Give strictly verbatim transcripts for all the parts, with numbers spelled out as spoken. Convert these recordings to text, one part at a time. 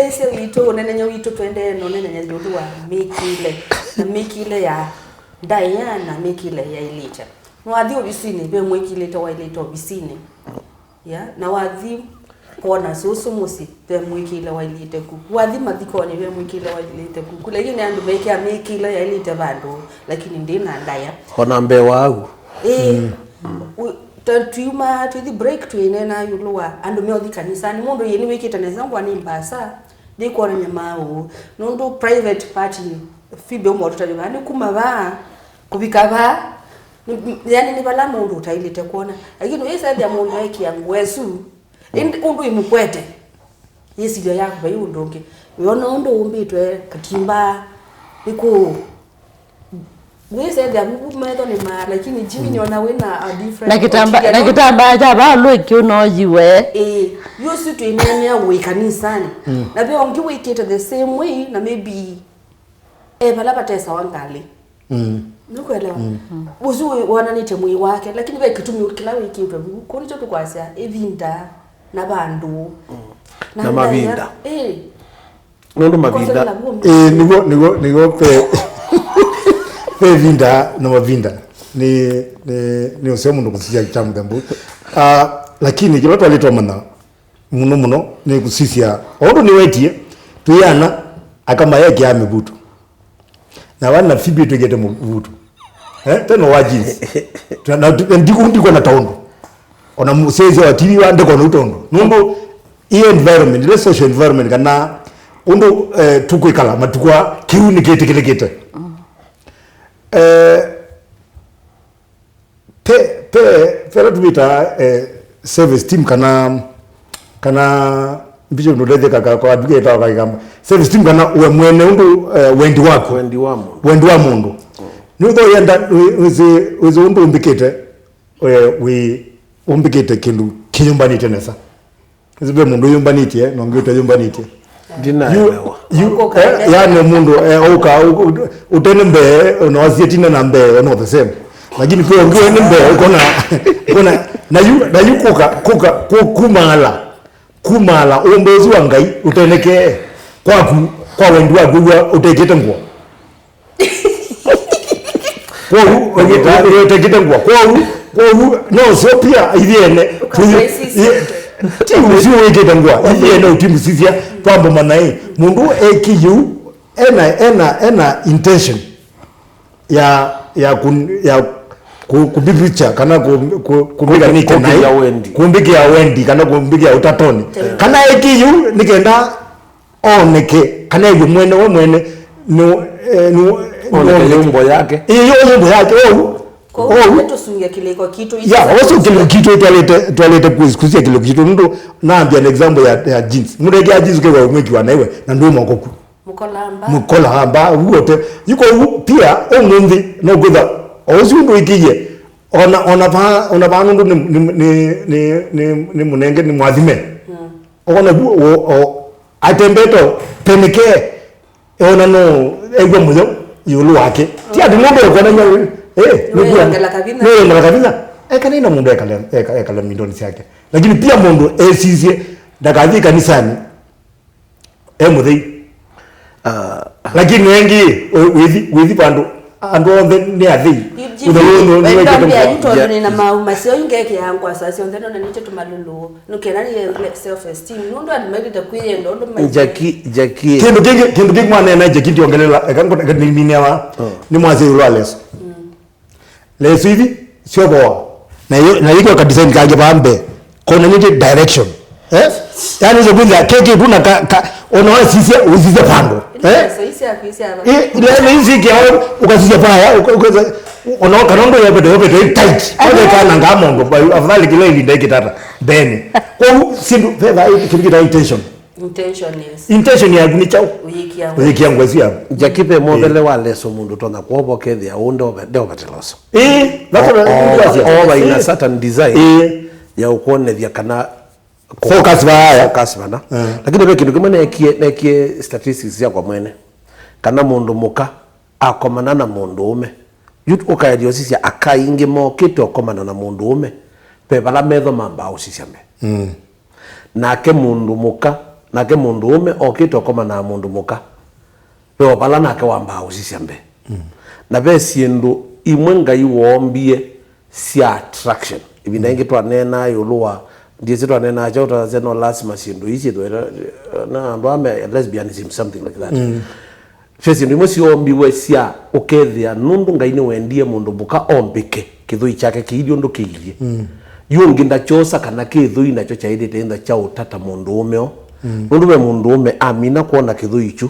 Ese witũ, ũnenenya witũ, twendee na ũnenenya ĩũlũ wa mĩkĩle, na mĩkĩle ya ndaĩa na mĩkĩle yaĩlĩte. Nĩwathi ovisinĩ, ve mwĩkĩlĩte waĩlĩte ovisinĩ. Ya, na wathi kwona sũsũ mũsyĩ, ve mwĩkĩle waĩlĩte kuku. Wathi mathikonĩ, ve mwĩkĩle waĩlĩte kuku. Lakini andũ mekĩa mĩkĩle yaĩlĩte vandũ, lakini ndĩ na ndaĩa. Ona mbee wa au. Ĩĩ. Mm. U-, ta twiuma, twithi break, twĩneena ĩũlũ wa andũ meũthi kanisanĩ. Mũndũ yĩĩ nĩwĩkĩte nesa ngwa nĩ mbasa, ndĩkwonany'a maũũ. Nũndũ private part, Phoebe ũmwe ũtũtavya vaa, nĩ kuma vaa, kũvika vaa, nĩ, yani nĩ vala mũndũ ũtaĩlĩte kwona. Lakini ũyĩsethĩa mũndũ ekĩa ngũa ĩsu, ĩndĩ ũndũ ĩmũkwete, yĩsilyo yaku vai ũndũ ũngĩ. Wĩona ũndũ ũmbĩtwe katimba, nĩ kũũ? Wĩsethĩa vuvu metho nĩ maa, lakini Jimmy nĩona wĩna a different na kitamba-, na criteria, no? Kitambaa kya vaa lwĩki ũnoyiwe. Ĩĩ, yu ũsu twĩneenea wĩ kanisanĩ. Mm. Na ve ũngĩ wĩkĩte the same way, na maybe e vala vatesawa ngalĩ. Mm. Nũkwelewa? Mm. Ũsu wĩ-, wonanĩtye mwĩĩ wake, lakini ve kĩtumi kĩla wĩkĩtwe vu. Kũu nĩkyo tũkwasya ĩvinda na vandũ. Mm. Na mavinda. Ĩĩ. Nũndũ mavinda. Kosela vuo. Ĩĩ, nĩguo, nĩguo, nĩguo pe-, pe ĩvinda na mavinda. Nĩ, nĩ, nĩ ũseo mũndũ kũsisya kya mũthemba ũũ. Ah, lakini kĩla twalĩ twamanya mũno mũno nĩ kũsisya. O ũndũ nĩwetie, twĩ ana, aka mayekĩaa mĩvuto. Na vana Phoebe twĩkĩte mũvuto. Eh, tena wa jeans. Na, na, na ndiku-, ndikwona ta ũndũ. Ona mũsyaĩĩsya wa T V wa ndekona ũndũ. Nũndũ ĩ environment, ĩla social environment kana ũndũ, eh, tũkwĩkala matukũ aa, kĩu nĩkĩtĩkĩlĩkĩte. Eh, pe, pe, pela tũvĩtaa, eh, self esteem kana, kana mbicho ndũletheka ka, kwa andũ kĩtawa kwa Kĩkamba. Self esteem kana we mwene ũndũ, eh, wendi waku. Wendi wa mũndũ. Wendi wa mũndũ. Nĩ ũtho yenda wĩ-, wĩsĩ, wĩsĩ ũndũ ũmbĩkĩte, eh, wĩ ũmbĩkĩte kĩndũ kĩyũmbanĩte nesa. Ĩsĩ ve mũndũ ũyũmbanĩtye, na ũngĩ ũteyũmbanĩtye. Ndinaelewa. Yu, yu, eh, yani mũndũ, eh, ũka, ũ-, ũ-, ũtene mbee, ona wasie tine na mbee, ona the same. Lakini kwa ũngĩ wene mbee, ũkona, ũkona, na yu, na yu kũka, kũka, kũ-, kumaala, kumaala, ũmbe ũsu wa Ngai, ũtenekee kwaku, kwa wendi waku, w'a ũtekĩte ngũa. Kwoou, ũtekĩte ngũa. Kwoou, kwoou, no sio pia ithyene. Ti ũsu wĩkĩte ngũa. Ithyene ũtimũsisya, twambomana ĩ. Mũndũ eki yu, ena, ena, ena intention ya, ya kun-, ya ku-, kũmbivicha, kana ku-, ku-, kũmbĩka nĩke naĩ. Kũmbĩkĩa wendi. Kũmbĩkĩa wendi, kana kũmbĩkĩa ũtatoni. Kana eki yu, nĩkenda oneke, kana ew'e mwene, we mwene, nĩ, eh, nĩ, oneke nĩ nyũmbo yake. Ĩĩ, yo nyũmbo yake, ou. Kwoou, ou. Nĩtũsunge kĩlĩko kitũ. Ya, ũsu kĩlĩko kitũ, twalĩte, twalĩte kũs-, kũsisya kĩlĩko kitũ, nũndũ nambia an example ya, ya jeans. Mũndũ ekĩa jeans ũkĩwa mwĩki wa naiwe, na ndũĩ moko ku. Mũkolamba. Mũkolamba, uote. Yuko u, pia, ũmũnthĩ, no kwĩtha, o ũsu ũndũ wĩkĩie, ona, ona va, ona va nũndũ nĩ, nĩ, nĩ mũnenge, nĩ mwathime. Mm. Ona vu, o, o, atembete o, penekee, ona no, ew'a mũyo ĩũlũ wake. Ti atĩ mũndũ ekwonany'a, eh, nĩwĩongela kavinya. Nĩwĩongela kavinya. Ekana ina mũndũ ekale, eka-, ekale mindoni syake. Lakini pia mũndũ esisye, ndakathiĩ kanisani, e mũthei. Ah. Lakini wengĩ, wĩ-, wĩthi, wĩthi vandũ, andũ onthe nĩ athei. Ũthei ũyũ nĩ, nĩ wĩkĩte ngũa. Yu tondũ nĩ na mau maseo ingekĩaa ngwasa syonthe, nona nĩkyo tũmalũlũo. Nũkena nĩ self esteem. Nũndũ andũ maĩlĩte kwĩyenda ũndũ maĩlĩte. Jackie, Jackie. Kĩndũ kĩngĩ, kĩndũ kĩngĩ mwaneena Jackie ndiongelela, eka ngona, eka nĩminia wa, oh, nĩ mwasya ĩũlũ wa leso. Mm. Leso ithi, syovoa. Na yo, na yĩkwa ka design kangĩ vaa mbee. Kona nĩtĩ direction. Eh? Yani, ũsĩ kwĩthĩa, keke tu na ka, ka, ona wasisya, ũsisya vandũ. Eh? Leso isi yaku isi ava. Eh, leso isi kia, ũkasisya vaya, ũka-, ũkesa, ona kana ũndũ yopete, yopete, ĩ tight. Ave kana nga mũndũ, afadhali kĩla ĩvinda ĩkĩtata. Mbeni. Kwa hiyo, sindu, fedha, kĩndũ kĩta intention. Intention, yes. Intention yaku nĩ kyaũ? Ũyĩkĩa ngũa. Ũyĩkĩa ngũa isu yaku. Jackie, ve mwothele wa leso mũndũ tonya kwova ũkethĩa ũũ ndeũve-, ndeũvetela ũsu. Ĩĩ, that's what I'm saying. All by in a certain design, ĩĩ, ya ũkwonethya kana focus vaya. Focus vana. Eh. Lakini ve kĩndũ kĩmwe nekie, nekie statistics syakwa mwene. Kana mũndũ mũka akomana na mũndũũme. Yu ũkaelya ũsisya aka aingĩ mokĩte ũkomana na mũndũũme, ve vala metho mambaa ũsisya mbee. Mm. Nake mũndũ mũka nake mũndũũme okĩte ũkomanaa mũndũ mũka, ve o vala nake wambaa ũsisya mbee. Na ve syĩndũ imwe Ngai woombie sya attraction. Ĩvinda ĩngĩ twaneenaa ĩũlũ wa, ndyĩsĩ twaneenaa kyaũ, twasya no lasima syĩndũ ii syĩthwe na andũ ame, lesbianism, something like that. Ve syĩndũ imwe syoombiwe sya ũkethĩa nũndũ Ngai nĩwendie mũndũ mũka ombĩke kĩthũi kyake kĩilyĩ ũndũ kĩilyĩ. Yu ũngĩ ndakyosa kana kĩthũi nakyo kyaĩlĩte ĩtha kya ũtata mũndũũme o. Nũndũ ve mũndũũme amina kwona kĩthũi kyu,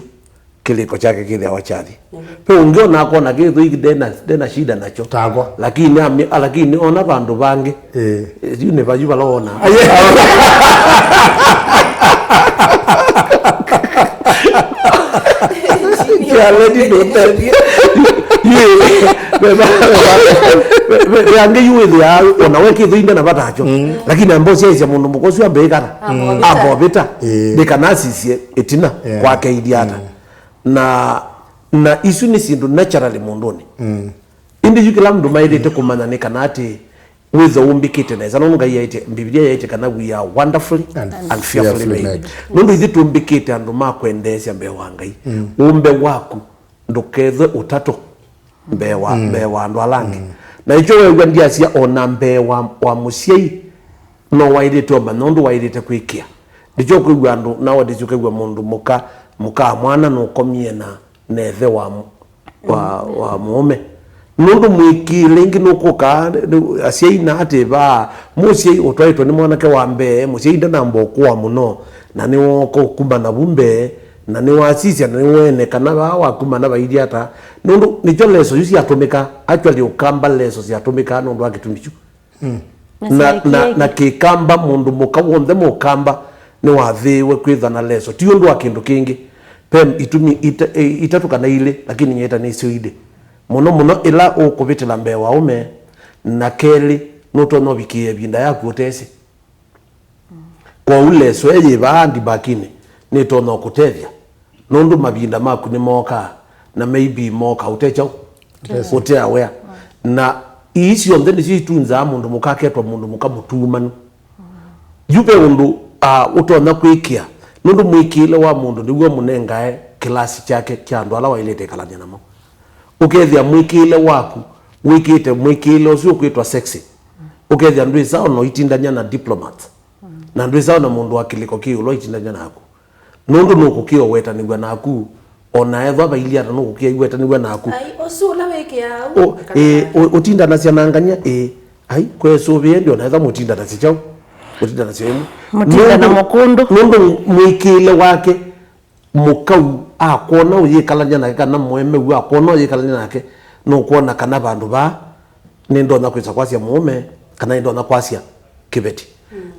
kĩlĩko kyake kĩthĩawa kyathi. Ve ũngĩ ona akona kĩthũi ndena, ndena shida nakyo. Takwa. Lakini ami-, a, lakini ona vandũ vangĩ. Eh. Eh, yu nĩ vayu vala wona. Aye. Kia lady don't tell you. Yĩ, ve, ve, ve, ve, ve, ve, angĩ yu wĩthĩaa, ona we kĩthũi ndena vatakyo. Lakini ambo syaisya mũndũ mũka ũsu ambĩkana. Ambovĩta. Ambovĩta. Eh. Ndĩkanasisye ĩtina kwake ilyĩ ata. Na, na isu nĩ syĩndũ naturally mũndũnĩ. Ĩndĩ yu kĩla mũndũ maĩlĩte kũmanya nĩ kana atĩ wĩthwe ũmbĩkĩte nesa, nũndũ Ngai yaĩtye, Mbivilia yaĩtye kana we are wonderfully and fearfully made. Nũndũ ithyĩ tũmbĩkĩte andũ ma kwendeesya mbee wa Ngai. Ũmbe waku ndũkethwe ũtatũ mbee wa, mbee wa andũ ala angĩ. Na nĩkyo weew'a ndyasya ona mbee wa, wa mũsyai, no waĩlĩte ũmanya ũndũ waĩlĩte kwĩkĩa. Nĩkyo kwĩw'a andũ nowadays ũkew'a mũndũ mũka, mũka mwana nũkomie na, na ĩthe wa, wa, wa mũũme. Nũndũ mwĩkĩĩle ĩngĩ nũkũka, asyai na atĩ vaa, mũsyai ũtwaĩtwe nĩ mwanake wa mbee, mũsyai ndanamba ũkũa mũno, na nĩwooka ũkuma navu mbee, na nĩwasisya, na nĩweene kana vaa wakuma na vailyĩ ata. Nũndũ nĩkyo leso yu syatũmĩka, actually Ũkamba leso syatũmĩkaa nũndũ wa kĩtumi kyu. Na, na, na kĩkamba, mũndũ mũka w'onthe mũkamba nĩwathĩĩwe kwĩthwa na leso, ti ũndũ wa kĩndũ kĩngĩ. Ve itumi ita-, i-, itatũ kana ilĩ, lakini nyie ĩta nĩsyo ilĩ. Mũno mũno ĩla ũkũvĩtĩla mbee wa ũme, na kelĩ, nũtonya ũvikĩĩa ĩvinda yaku ũtesĩ. Kwoou leso ĩ yĩ vaa ndibakinĩ nĩtonya ũkũtethya, nũndũ mavinda maku nĩmookaa, na maybe mooka ũte kyaũ? Ũte aware. Na ii syonthe nĩsyo itunzaa mũndũ mũka aketwa mũndũ mũka mũtuumanu. Yu ve ũndũ, ah, ũtonya kwĩkĩa, nũndũ mwĩkĩĩle wa mũndũ nĩw'o mũnengae kĩlasi kyake kya andũ ala waĩlĩte ĩkalany'a namo. Ũkethĩa mwĩkĩĩle waku wĩkĩĩte mwĩkĩĩle ũsu ũkwĩtwa sexy. Ũkethĩa ndwĩsa ona ũitindany'a na diplomats. Na ndwĩsa ona mũndũ wa kĩlĩko kĩ ĩũlũ ũitindany'a naku. Nũndũ nũkũkĩa ũwetanĩw'a naku, ona ethwa vailyĩ ata nũkũkĩa iwetanĩw'a naku. Ai, ũsu ũla wĩkĩaa ũu, ũ-, ĩ, ũ-, ũtindanasya na ngany'a, ĩ, ai, kwesũvĩe ndi ona ethwa mũtindanasya kyaũ, mũtindanasya ĩmwe. Mũtindana mũkũndũ. Nũndũ mwĩkĩĩle wake, mũkau akwona ũyĩkalany'a nake, kana mũemeu akwona ũyĩkalany'a nake, nũkwona kana vandũ vaa nĩndonya kwĩsa kwasya mũũme, kana nĩndonya kwasya kĩveti.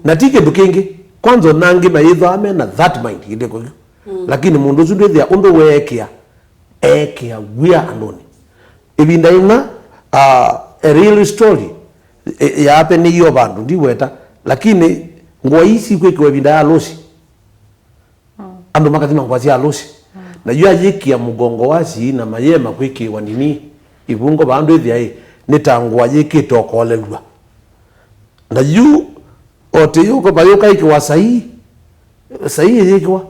Na ti kĩndũ kĩngĩ, kwanza ona angĩ mayĩthwaa me na that mind, kĩndĩko kyu. Lakini mũndũ ũsu ndwĩthĩa ũndũ weekĩa, eekĩa wia andũnĩ. Ĩvinda ĩna, ah, a real story, e, yaape nĩ yo vandũ ndiweta, lakini ngũa ii sikwĩkĩwa ĩvinda ya lũsi. Andũ makathima ngũa sya alũsi. Na yu ayĩkĩa mũgongo wa sii na mayema kwĩkĩĩwa nini ivungo vaa ndwĩthĩa ĩ, nĩ ta ngũa yĩkĩte ũkoolelw'a. Na yu o tĩyũko vayũka ĩkĩwa saii, saii ĩyĩkĩwa.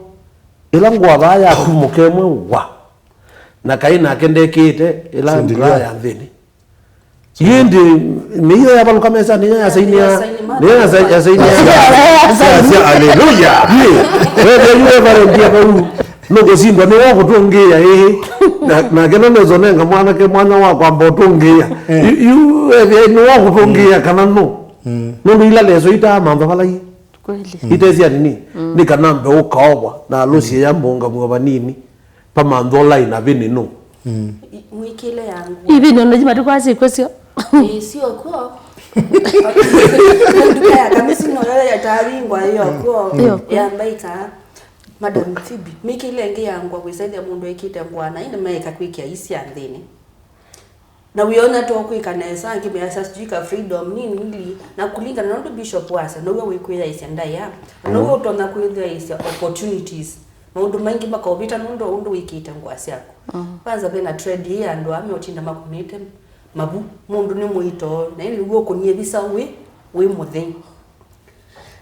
Ĩla ngũa vaa yatumũka ĩmwe wa. Na kaĩ nake ndekĩĩte ĩla mbura ya nthĩnĩ. Ĩndĩ mĩio yavalũka mesanĩ, nĩyo yasainĩa, nĩyo yasa-, yasainĩa. Yasya, "Aleluya!" Yĩ, wethĩa yu Reverend ya vau, nũkũsindwa nĩwe ũkũtũngĩĩa ĩĩ. Na, nake nũnĩsonenga mwanake mwanya wa kwamba ũtũngĩĩa. Yu, yu wethĩa nĩwe ũkũtũngĩĩa kana nũ? Nũndũ ila leso itaa mantha vala i. Kweli. Itesya nini? Nĩ kana mbe ũkaovwa na alũsi ya mbũngamw'a vanini. Pamanthwa ũla ĩna vĩnĩ nũ? Mwĩkĩle ya ngũa. Ivĩnĩ ona jima tũkwasya ikwesyo. Ĩĩ, sio kw'o. Nduka ya kamisi noyo yatavingwa yo kw'o. Yo kw'o. Yamba ĩkaa, "Madam Phoebe, mĩkĩle ĩngĩ ya ngũa kwĩsaĩthya mũndũ ekĩte ngũa na ĩndĩ maeka kwĩkĩa isi ya nthĩnĩ." Na wĩona to kwĩka nesa, angĩ measya sijui ka freedom nini ili, na kũlingana na ũndũ bishop wasya, now'o wĩkwĩyaĩsya ndaĩa, na now'o ũtonya kwĩyaĩsya opportunities. Maũndũ maingĩ makaũvĩta nũndũ wa ũndũ wĩkĩĩte ngũa syaku. Kwanza ve na trend ĩĩ ya andũ aa meũtinda makũnĩte mavu, mũndũ nĩ mũito, na ĩndĩ nĩw'o ũkũnie visa wĩ, wĩ mũthei.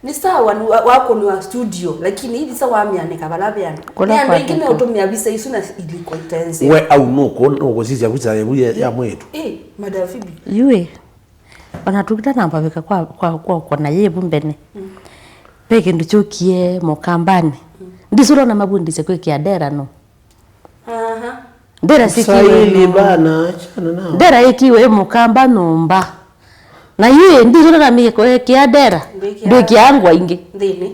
Nĩ sawa nĩ wa- wakũnĩwa studio, lakini ĩĩ nĩ sawa wamĩanĩka vala ve andũ. Kũla Nĩ andũ aingĩ kwatũka. Meũtũmĩa visa isu na iliko itenze. We au nũkũ- nũkũsisya visa ĩvu ya ya mwĩĩtu? Ĩ, Madam Phoebe. Yue. Ona tũkĩtanamba vika kwa kwa kwa kona yĩvu mbene. Ve kĩndũ kyũkie Mũkambanĩ. Ndisũlona mavundisye kwĩkĩa ndera no. Aha. Ndera sikiwe Swahili nyũmba. Bana, achana nao. Ndera ĩkiwe ĩ Mũkamba nyũmba. Na yĩ ndisũlona mĩko ĩkĩa ndera. Ndwĩkĩa- Ndwĩkĩa ngwa ingĩ. Nthĩnĩ.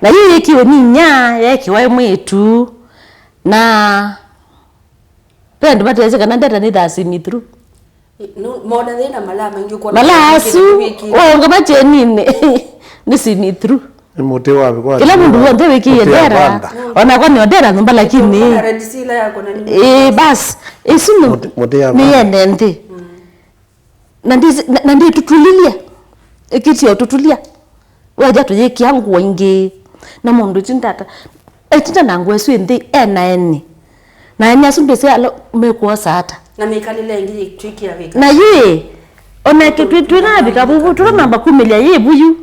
Na yĩ yĩkiwe nĩ inya yekiwa ĩ mwĩĩtu. Na ve andũ matesĩ kana ndera nĩ thasini through. Nũ- mona thĩna malaa maingĩ ũkona Malaa kĩndũ asu wĩkĩte. Waonga macheninĩ nĩ sini through. Nĩ mũtĩ wa kwa Kĩla mũndũ w'onthe wĩkĩie mũtĩ wa ndera, vanda. Onakwa nĩ ondera nyũmba lakini Ona red seal yako na nini? Ĩĩ basi, ĩsu nĩ Mũtĩ- mũtĩ ya nĩ vanda. Yene nthĩ. Na ndisi- na- na ndĩtũtulilye. Ĩkĩtie ũtũtulia. Waja tũyĩkĩa nguo ingĩ. Na mũndũ ĩtindata. Ĩtinda na nguo ĩsu ĩnthĩ ena eni. Na eni asu ndwĩsĩ ala mekwosa ata. Na mĩkalĩle ĩngĩ yĩtwĩkĩa vĩka. Na yĩ, onake twĩ- twĩnavika vuvu, tũtanamba kumĩlya yĩ vuyu.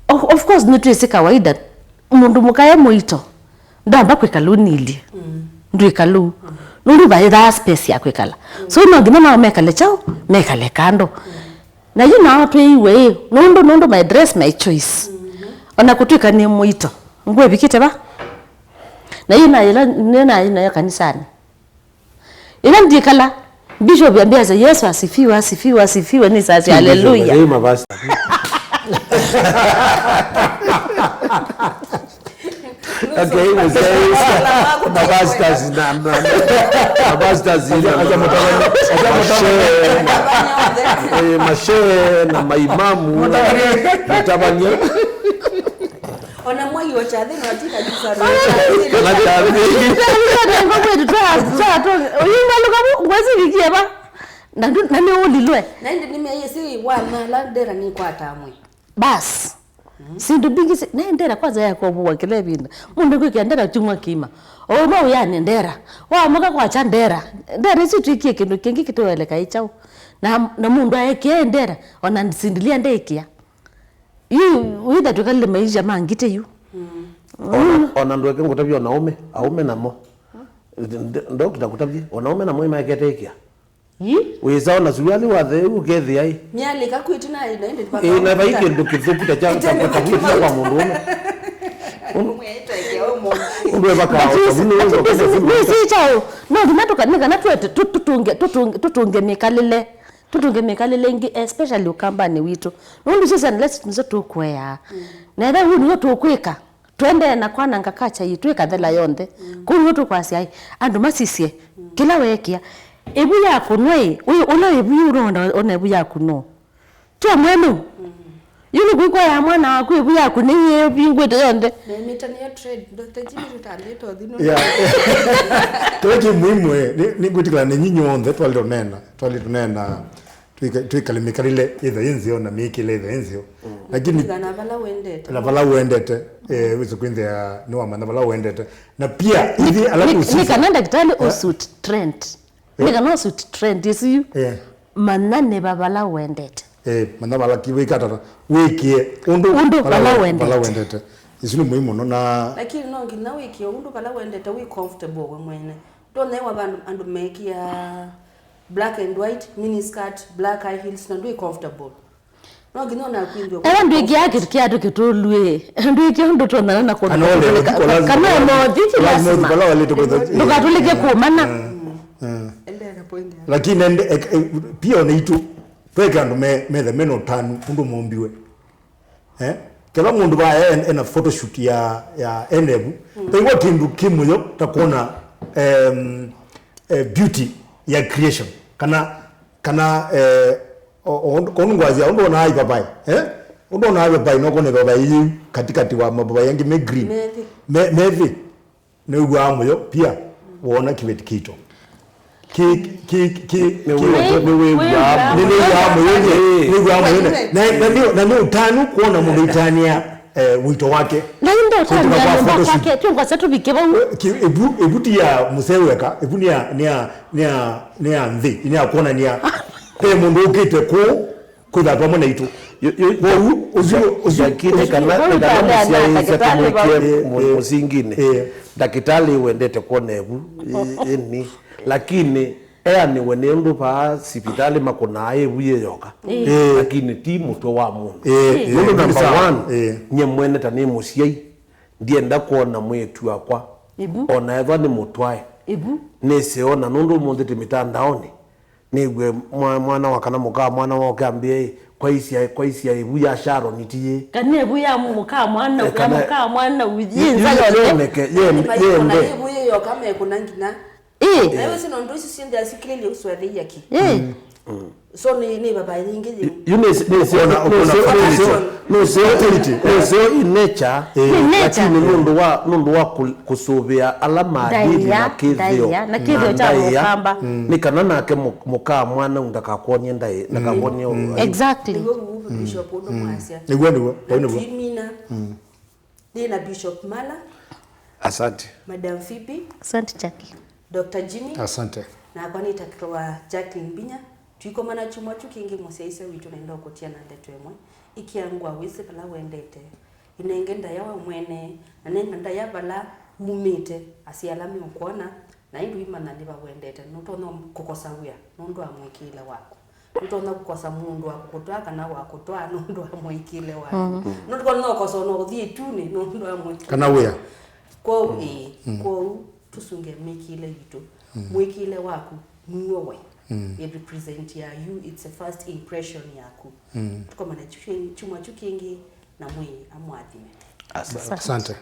Of, of course, nĩtwĩsĩ kawaida. Mũndũ mũka e mũito. Ndamba kwĩkala ũnilye. Ndwĩkala ũu. Nũndũ vaĩthaa space ya kwĩkala. So no nginya nao mekale kyaũ, mekale kando. Na yu nao twĩiwe ĩ, nũndũ, nũndũ my dress, my choice. Ona kũtwĩka nĩ mũito. Ngwĩvikĩte va? Na yu nayo, nĩ nayo nayo kanisanĩ. Ĩla ndikala, Bishop ambia, "Yesu asifiwe, asifiwe, asifiwe," nĩ sasa, "Haleluya." Hii mavazi. Okay, mzee. Mapastors na, na, na, mapastors na, acha mutavanye, acha mutavanye. Mashehe, eh, mashehe na maimamu. Mutavanye. Mutavanye. Ona mwai wa kyathĩ no ti kanisa. Kana kyathĩ. Nĩko kwetu twa- twa- twa- ũyumbaluka vu, ngwĩsĩ vikie va. Na ndu- na nĩ ũlilwe. Na ĩndĩ nĩmeĩsĩ wanala ndera nĩkwataa mwĩ. Basi. Syĩndũ mbingĩ si- na ndera kwanza yakobua kĩla ĩvinda. Mũndũ kwĩkĩa ndera kyumwa kĩima. O ũmwe ũyane ndera. Wamoka kwakya ndera. Ndera isu twĩkie kĩndũ kĩngĩ kĩtoweleka ĩ kyaũ. Na, na mũndũ aekĩa ndera, ona sindilia ndeĩkĩa. Yu wĩtha twĩkalile maisha ma ngitĩ yu. Ona, ona ndweke ngũtavya ona aume, aume namo. Nd- ndokita kũtavye, ona aume namo imaekete ĩkĩa. Yi? Wĩsa ona suruali wathe ũkethĩa ĩ. Myalĩka kwĩtina ĩ na ĩndĩ ĩ na vai kĩndũ kĩthũku ta kya kũtavwĩtila kwa mũndũ ũme. Ũndũ ĩvaka ũkavu nĩ wĩsa ũkenda. Nĩsĩ kyaũ. No nginya tũka- nĩ kana twete tũ- tũtũnge tũtũnge tũtũnge mĩkalĩle. Tũtũnge mĩkalĩle ĩngĩ, especially Ũkambanĩ witũ. Nũndũ sisi unless nĩsyo tũkũeaa. Na ethĩwa ũu nĩw'o tũkwĩka, tũendee na kwananga culture yitũ ĩkathela yonthe. Kũu nĩw'o tũkwasya, "Ai, andũ masisye, kĩla weekĩa." Ĩvu yakũnwa ĩ, ũyũ- ũla ĩvu yĩu ũnona ona ĩvu yakũnwa. Tyo mwene ũu. Yu nĩ kwĩkwa ya mwana waku ĩvu yakũnĩie ĩvingwĩte yonthe. Na mĩtani ya trade, Doctor Jimmy tũtambĩte ũthi nũndũ. Yeah. Kĩla kĩ muhimu ĩ, nĩ- nĩ ngwĩtĩkĩla nĩ nyinyi onthe twalĩ tũneena, twalĩ tũneena twĩka- twĩkale mĩkalĩle ĩtha ĩ nzeo na mĩĩkĩle ĩtha ĩ nzeo. Lakini Kũlingana na vala wendete. Na vala wendete, eh, wĩsĩ kwĩnthĩa nĩwamanya vala wendete. Na pia, ithyĩ ala Nĩ- nĩ tũsisa- kana ndakĩtalĩ ũsuit trend. Nĩ kana ũsuit trend ĩsu yu. Eh. Manya nĩ va vala wendete. Eh, manya vala ki- wĩkatata. Wĩkĩe ũndũ Ũndũ vala vala we- wendete. Vala wendete. Isu nĩ muhimu mũno na Lakini no nginya wĩkĩe ũndũ vala wendete, wĩ comfortable we mwene. Ndonyewa vandũ andũ mekĩa black and white, mini skirt, black high heels, na ndwĩ comfortable. No nginya ona kwĩthĩwa Ela ndwĩkĩa kĩndũ kĩa tũkĩtũlw'e. Ndwĩkĩa ũndũ tũnana na kũndũ Kana ole kũtũlĩka- ũthiko lazima kana kũla- ona ũthiki lazima lazima. Ũthiko kũla walĩte kũtha- Ndũkatũlĩke kũmana. Endea na point yako. Lakini ende ek- e- pia ona itũ tweke andũ me- methe mena ũtanu ũndũ mombiwe. Eh? Kĩla mũndũ va e- ena photoshoot ya ya enevu. Taigwa kĩndũ kĩ mũyo ta kuona em, eh, beauty ya creation kana kana eh, o- o- ũndũ- ũndũ ngwasya ũndũ onaa ivapai eh? Ũndũ onaa ivapai no kuona ivapai yĩu katikati wa mapapai angĩ me green Methĩ. Me- methĩ nĩwĩw'aa mũyo pia woona kĩveti kĩito. Kĩ- kĩ- kĩ- kĩ- Nĩwĩw'aa- nĩwĩw'aa Nĩwĩw'aa mũyo. Mũyo. Nĩwĩw'aa mũyo. Na- na nĩ- na nĩ ũtanu kuona mũndũ itanĩa eh, wito wake. Na ĩndĩ ũtanu Kũtũma kwa nyũmba photoshoot. Kwake, twĩngwasya tũvike vau. Ki- ĩvu- ĩvu ti ya mũsee weka, ĩvu nĩ ya- nĩ ya- nĩ ya- nĩ ya nthĩ, nĩ ya kuonania ve mũndũ ũkĩte kũũ kwĩtha vamwe naitũ. Kwoou ũsu, ũsu, yakine kana kana mũsyaĩĩsya tũmwĩkĩe mũsinginĩ. Ndakĩtalĩ wendete kwona ĩvu ĩni, lakini eanĩwe nĩ ũndũ vaa sivitalĩ makũnaa ĩvu yĩ yoka, lakini ti mũtwe wa mũndũ. Nũndũ number one, nyie mwene ta nĩ mũsyai, ndienda kwona mwĩĩtu wakwa ona ethwa nĩ mũtwae. Nĩseo na nũndũ ũmũnthĩ tĩ mĩtandaonĩ, nĩw'e mwa- mwana wa kana mũka wa mwana woke ambĩe, "Ĩ, kwaisya, kwaisya ĩvu ya Sharon ti yĩ?" Kana ĩvu ya mũka mwana, ya mũka mwana ũyĩ nzayone. Yoneke, yende. Ĩvu yĩ yoka mekũna nginya. Ĩ. Na wĩsĩ nũndũ isu syĩnthĩa sikilĩlye ũswathĩia ki. Ĩ. So nĩ nĩ baba yingĩ yĩ. Yu nĩ nĩ sio nĩ sio nĩ sio in nature. Nĩ nature. Lakini nũndũ wa nũndũ wa kũ- kũsũvĩa ala maadili na kĩthĩo na kĩthĩo kya mũkamba. Nĩ kana nake mũ- mũka mwana ndakakwonye ndaĩ ndakakwonye. Exactly. Nĩguo ũu bishop ũndũ mwasya. Nĩguo nĩguo. Na tuimina. Nĩ na Bishop Mala. Asante. Madam Phoebe. Asante Jackie. Doctor Jimmy. Asante. Nakwa nĩtawa Jacqueline Mbinya. Twikomana kyumwa kyu kĩngĩ mũsyaĩĩsya witũ nenda ũkũtia na ndeto ĩmwe. Ĩkĩa ngũa wĩsĩ vala wendete. Ĩnenge ndaĩa we mwene, na nenga ndaĩa vala wumĩte, asyai ala meũkwona, na ĩndĩ ũimanya nĩva wendete. Nũtonya kũkosa wĩa nũndũ wa mũĩkĩĩle waku. Nũtonya kũkosa mũndũ wa kũkũtwaa kana wa kũtwaa nũndũ wa mũĩkĩĩle waku. Nũndũ no ũkosa ona ũthi ĩtunĩ nũndũ wa mũĩkĩĩle. Kana wĩa. Kwoou, ĩĩ, kwoou tũsunge mĩĩkĩĩle yitũ. Mũĩkĩĩle waku nĩw'o we. Ĩ represent ya you, it's a first impression yaku. Tũkomane kyumwa kyu kĩngĩ na Mwĩai amũathime. Asante.